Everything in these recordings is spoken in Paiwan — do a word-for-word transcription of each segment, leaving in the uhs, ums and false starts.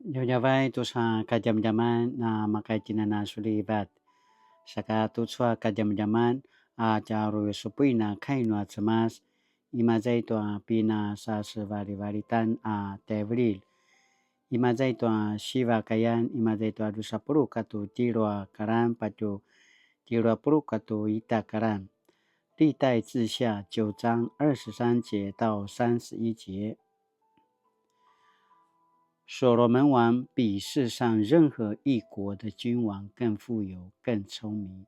Djavadjavay tusa kadjamadjaman na makaitjinan a sulivat. Saka tucu a kadjamadjaman a tja rusupuin a kai nua Cemas, imaza i tua pinasasevalivalitan a tjaivililj. Imaza i tua siva kayan, imaza i tua drusa puluq katua tjelu a karan, patje tjelu a puluq katua ita karan. 历代志下九章二十三节到三十一节。所罗门王比世上任何一国的君王更富有、更聪明。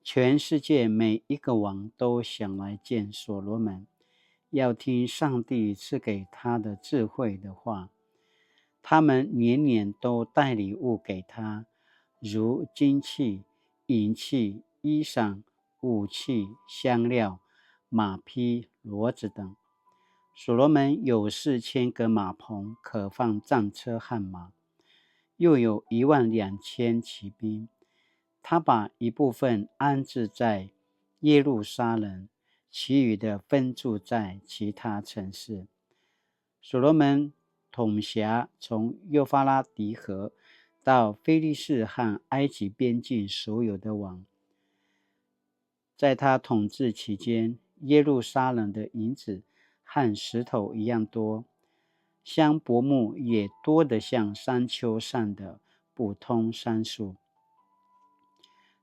全世界每一个王都想来见所罗门，要听上帝赐给他的智慧的话。他们年年都带礼物给他，如金器、银器、衣裳、 武器、香料、马匹、骡子等。所罗门有四千个马棚，可放战车和马，又有一万两千骑兵。他把一部分安置在耶路撒冷，其余的分驻在其他城市。所罗门统辖从幼发拉底河到非利士和埃及边境所有的王。在他统治期间，耶路撒冷的银子和石头一样多，香柏木也多得像山丘上的普通桑树。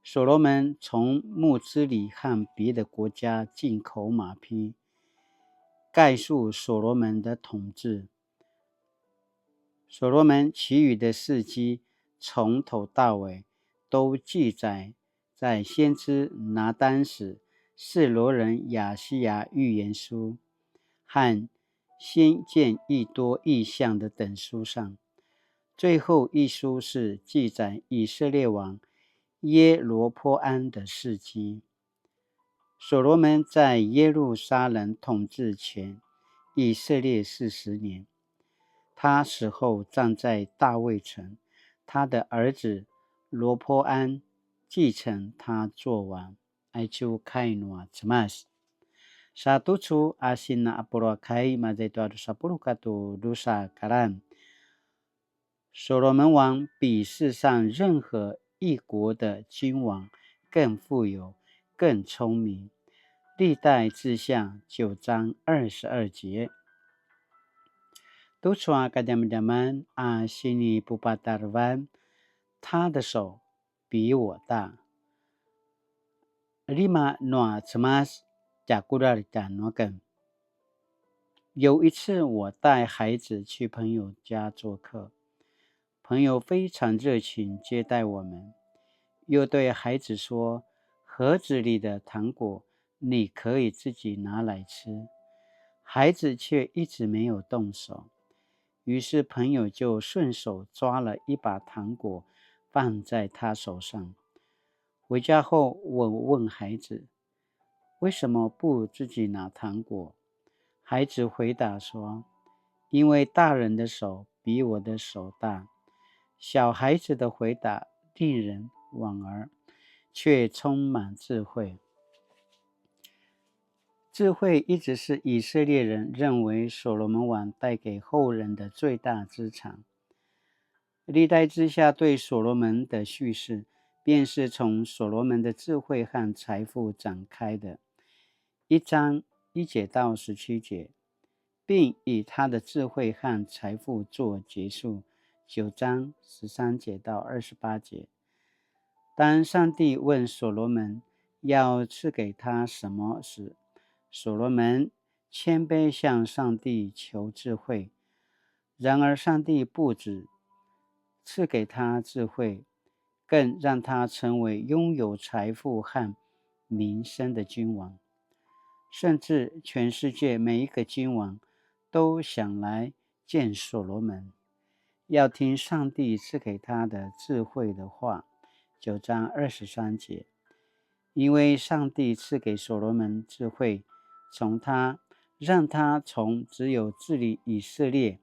所罗门从慕斯里和别的国家进口马匹，概述所罗门的统治。所罗门其余的事迹从头到尾都记载在先知拿单史、示罗人亚希雅预言书和先见易多异象的等书上。最后一书是记载以色列王耶罗波安的事迹。所罗门在耶路撒冷统治全以色列四十年，他死后葬在大卫城，他的儿子罗波安继承他作王。Aicu kai nua Cemas. Sa tucu a sina a puluq a kai, mazai tua drusa puluq katua drusa karan. 所罗门王比世上任何一国的君王更富有、更聪明。历代志下九章二十二节。Tucu a kadjamadjaman a sinipupatarevan, 他的手比我大。Lima nua Cemas tjakural tjanuaken. 有一次，我带孩子去朋友家做客，朋友非常热情接待我们，又对孩子说：“盒子里的糖果你可以自己拿来吃。”孩子却一直没有动手，于是朋友就顺手抓了一把糖果放在他手上。回家后，我问孩子：“为什么不自己拿糖果？”孩子回答说：“因为大人的手比我的手大。”小孩子的回答令人莞尔，却充满智慧。智慧一直是以色列人认为所罗门王带给后人的最大资产。历代志下对所罗门的叙事，便是从所罗门的智慧和财富展开的。一章一节到十七节，并以他的智慧和财富做结束。九章十三节到二十八节，当上帝问所罗门要赐给他什么时，所罗门谦卑向上帝求智慧。然而，上帝不止赐给他智慧，更让他成为拥有财富和名声的君王。甚至全世界每一个君王都想来见所罗门，要听上帝赐给他的智慧的话。九章二十三节。因为上帝赐给所罗门智慧，从他让他从只有治理以色列，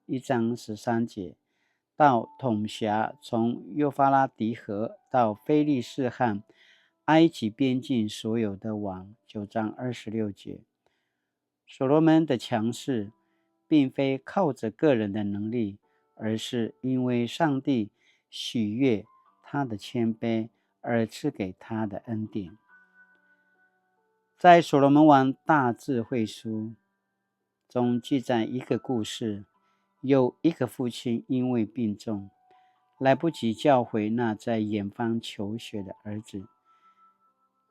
一章十三节，到统辖从幼发拉底河到非利士和埃及边境所有的王，九章二十六节。所罗门的强势并非靠着个人的能力，而是因为上帝喜悦他的谦卑而赐给他的恩典。在所罗门王大智慧书中记载一个故事，有一个父亲因为病重，来不及叫回那在远方求学的儿子，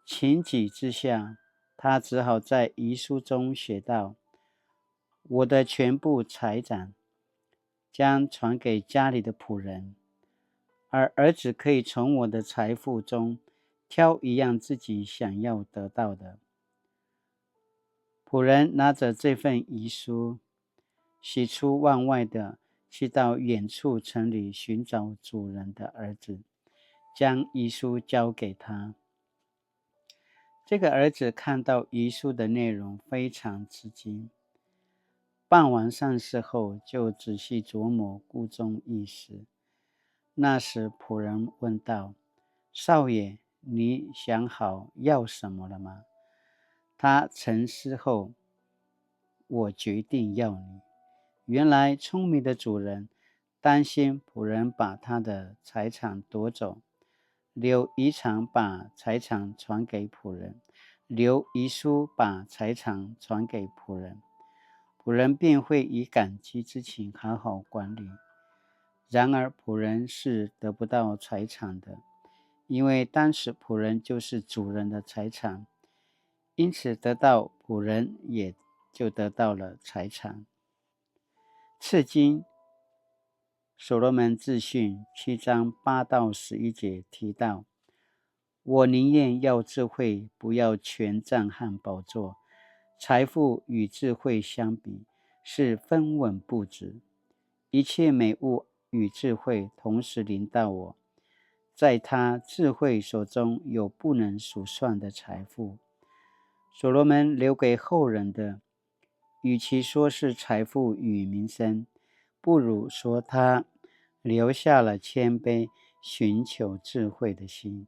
情急之下，他只好在遗书中写道：“我的全部财产将传给家里的仆人，而儿子可以从我的财富中挑一样自己想要得到的。”仆人拿着这份遗书，喜出望外的去到远处城里寻找主人的儿子，将遗书交给他。这个儿子看到遗书的内容非常吃惊，办完丧事后就仔细琢磨书中意思。那时仆人问道：“少爷，你想好要什么了吗？”他沉思后，“我决定要你。”原来聪明的主人担心仆人把他的财产夺走，留遗产把财产传给仆人，留遗书把财产传给仆人，仆人便会以感激之情好好管理。然而仆人是得不到财产的，因为当时仆人就是主人的财产，因此得到仆人也就得到了财产。次经所罗门智训七章八到十一节提到，我宁愿要智慧，不要权杖和宝座。财富与智慧相比，是分文不值。一切美物与智慧同时临到我，在他智慧手中有不能数算的财富。所罗门留给后人的，与其说是财富与名声，不如说他留下了谦卑、寻求智慧的心。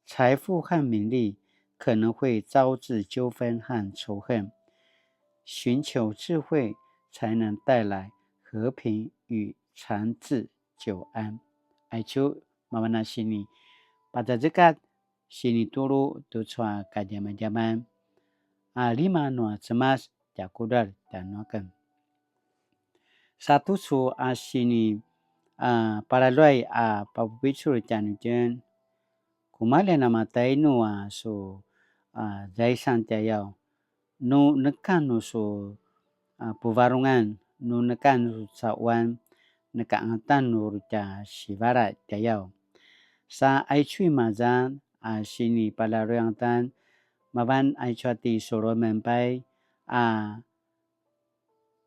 财富和名利可能会招致纠纷和仇恨，寻求智慧才能带来和平与长治久安。Aicu, mavan a sini pazazekatj, sinitulu tucu a kadjamadjaman a lima nua Cemas tjakudral tjanuaken. Sa tucu a sini a palaluay a papupicul tjanuitjen, kumaljen a matainu a su a zaisan tjayaw, nu neka nu su a puvarungan, nu neka nu su cauan, neka angatan nu uri tja sivala tjayaw. Sa aicu i maza a sini palaluay angatan, mavan aicu a ti Solomen pai a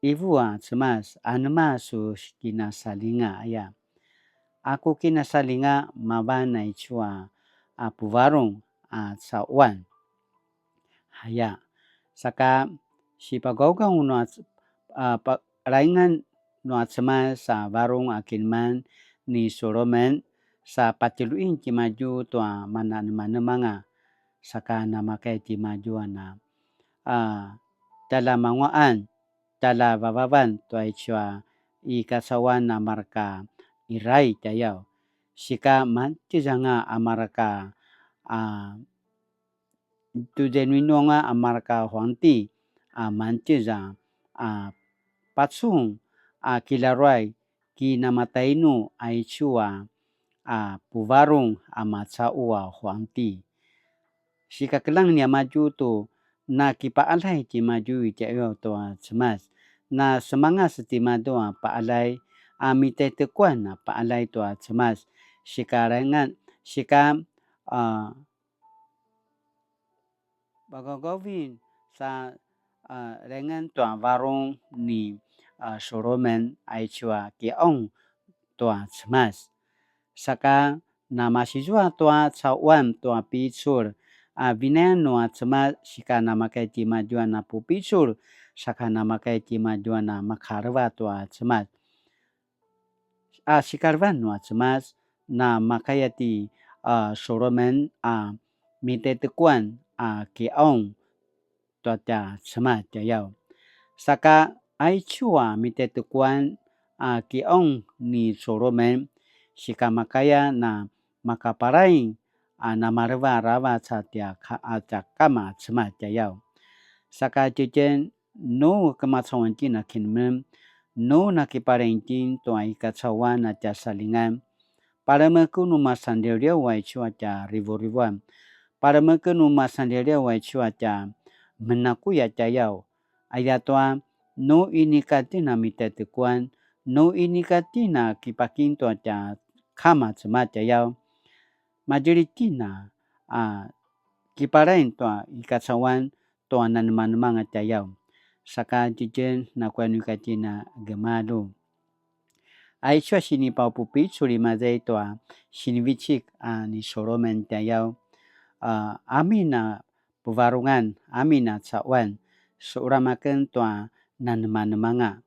ivu a Cemas, anema su kinasalinga aya? A ku kinasalinga mavan aicu a, a puvarung a cauan. Aya, saka sipagaugaw nua, a, pa-, laingan nua Cemas sa varung a kineman ni Solomen, sa patjeluin timadju tua mananemanemanga, saka namakay timadju a na, a, tjaljamanguaqan, tjaljavavavan tua aicu a i kacauan a marka irai tjayaw. Sika mantjez anga a marka, a, tu zainuinu anga a marka huangti, a, mantjez a, a, pacun a kilaruay kinamatainu aicu a, a, puvarung a macaqu a huangti. Sikakeljang niamadju tu nakipaqaljay timadju i tjaiyaw tua Cemas. Nasemangas timadju a paqaljay, a mitaitekuan a paqaljay tua Cemas. Sikalaingan, sika, a, pagaugaven sa, a, laingan tua varung ni, a, Solomen aicu a kiqaung tua Cemas. Saka namasizua tua cauan tua picul, a, vinayan nua Cemas, sika namakay timadju a napupicul, saka namakay timadju a namakaleva tua Cemas. A sikalevan nua Cemas, namakaya ti, a, Solomen a mitaitekuan a kiqaung tua tja Cemas tjayaw. Saka aicu a mitaitekuan a kiqaung ni Solomen, sikamakaya na makapalaing a namaleva aravac a tja ka-, a tja kama Cemas tjayaw. Saka tjitjen nu kemacauan tjen a kinemenem, nu nakipalaing tjen tua i kacauan a tja salingan, palemek nu masanliawliaw aicu a tja rivurivuan, palemek nu masanliawliaw aicu a tja menakuya tjayaw, ayatua nu inika tjen a mitetekuan, nu inika tjen a kipaking tua tja kama Cemas tjayaw, madjeli tjen a kipalaing tua i kacauan tua nanemanemanga tjayaw. Saka tjitjen nakuya nu ika tjen a gemalju. Aicu a sinipapupicul i maza i tua sinivecik a ni Solomen tjayaw, a, amin a puvarungan, amin a cauan, suqelamaken tua nanemanemanga.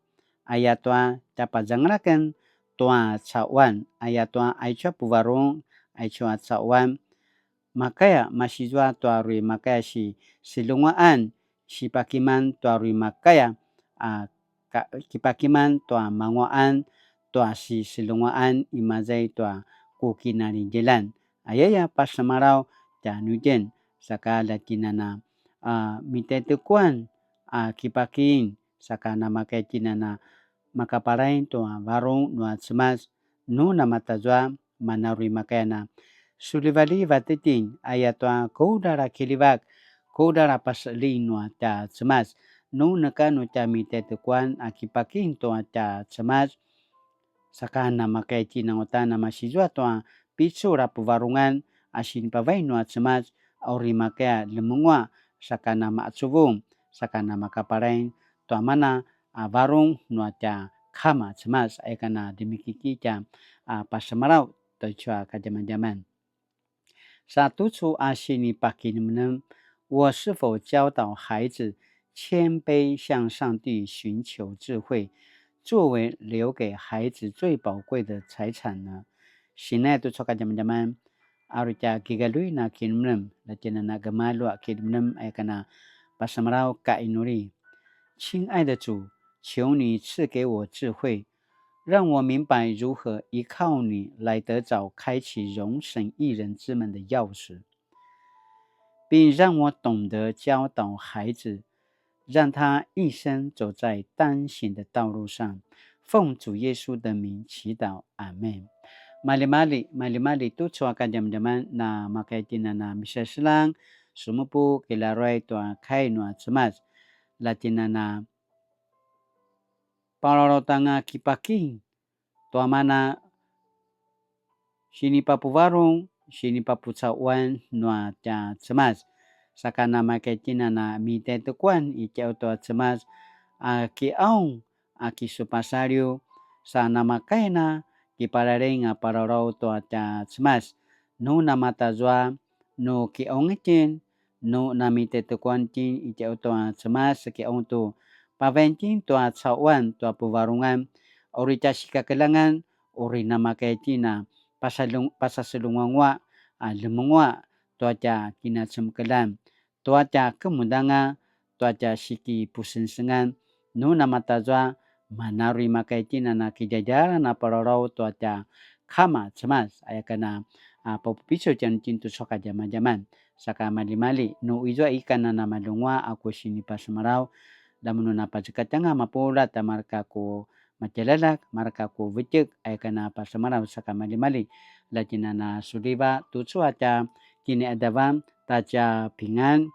Ayatua tjapazangelaken tua cauan, ayatua aicu a puvarung, aicu a cauan, makaya masizua tua uri makaya si silunguaan, sipakiman tua uri makaya, a, ka-, kipakiman tua manguaan, tua si silunguaan i maza i tua ku kinalidjilan. Ayaya pasemalaw tjanuitjen, saka la tjen a na, a, mitetekuan, a, kipaking, saka namakaya tjen a na makapalaing tua varung nua Cemas, nu namatazua mana uri makaya na sulivalivat itjen, ayatua kudral a kilivak, kudral a paseling nua tja Cemas, nu neka nu tja mitetekuan a kipaking tua tja Cemas, saka namakaya tjen a uta namasizua tua picul a puvarungan a sinipavai nua Cemas, a uri makaya lemengua, saka namacuvung, saka namakapalaing tua mana a varung nua tja kama Cemas, aya kana demikiki tja, a, pasemalaw tucu a kadjamadjaman. Sa tucu a sinipakinemnem, 我是否教导孩子谦卑向上帝寻求智慧，作为留给孩子最宝贵的财产呢？Sinai tucu a kadjamadjaman, a uri tja kigaluin a kinemnem, la tjen a na gemalju a kinemnem, aya kana pasemalaw ka inuli. 亲爱的主，求你赐给我智慧，让我明白如何依靠你来得着开启荣神益人之门的钥匙，并让我懂得教导孩子，让他一生走在当行的道路上。奉主耶稣的名祈祷，阿们。Maljimalji, maljimalji tucu a kadjamadjaman, namakaya tjen a na miseselang, sumupu kilaruay tua kai nua Cemas, la tjen a na palalautanga kipaking tua mana sinipapuvarung, sinipapucauan nua tja Cemas. Saka namakaya tjen a na mitetekuan i tjau tua Cemas, a kiqaung, a kisupasaliw, sa namakaya na kipalaling a palalaut tua tja Cemas. Nu namatazua, nu kiqaung itjen, nu namitetekuan itjen i tjau tua Cemas kiqaung tu pavain itjen tua cauan tua puvarungan, uri tja sikakeljangan, uri namakaya itjen a pasalung-, pasaselunguangua, a lemengua tua tja kinacemekeljan, tua tja kemudanga, tua tja sikipusengsengan, nu namatazua, mana uri makaya itjen a na kidjadjalan a palalaut tua tja kama Cemas, aya kana, a, papupicul tjanuitjen tucu a kadjamadjaman. Saka maljimalji, nu izua ika na namalunguaq a ku sinipasemalaw, la mun nu napazekatjanga mapuljat a mareka ku matjaljaljak, mareka ku vetjek, aya kana pasemalaw saka maljimalji, la tjen a na suliva tucu a tja kiniqadavan ta tja pingan,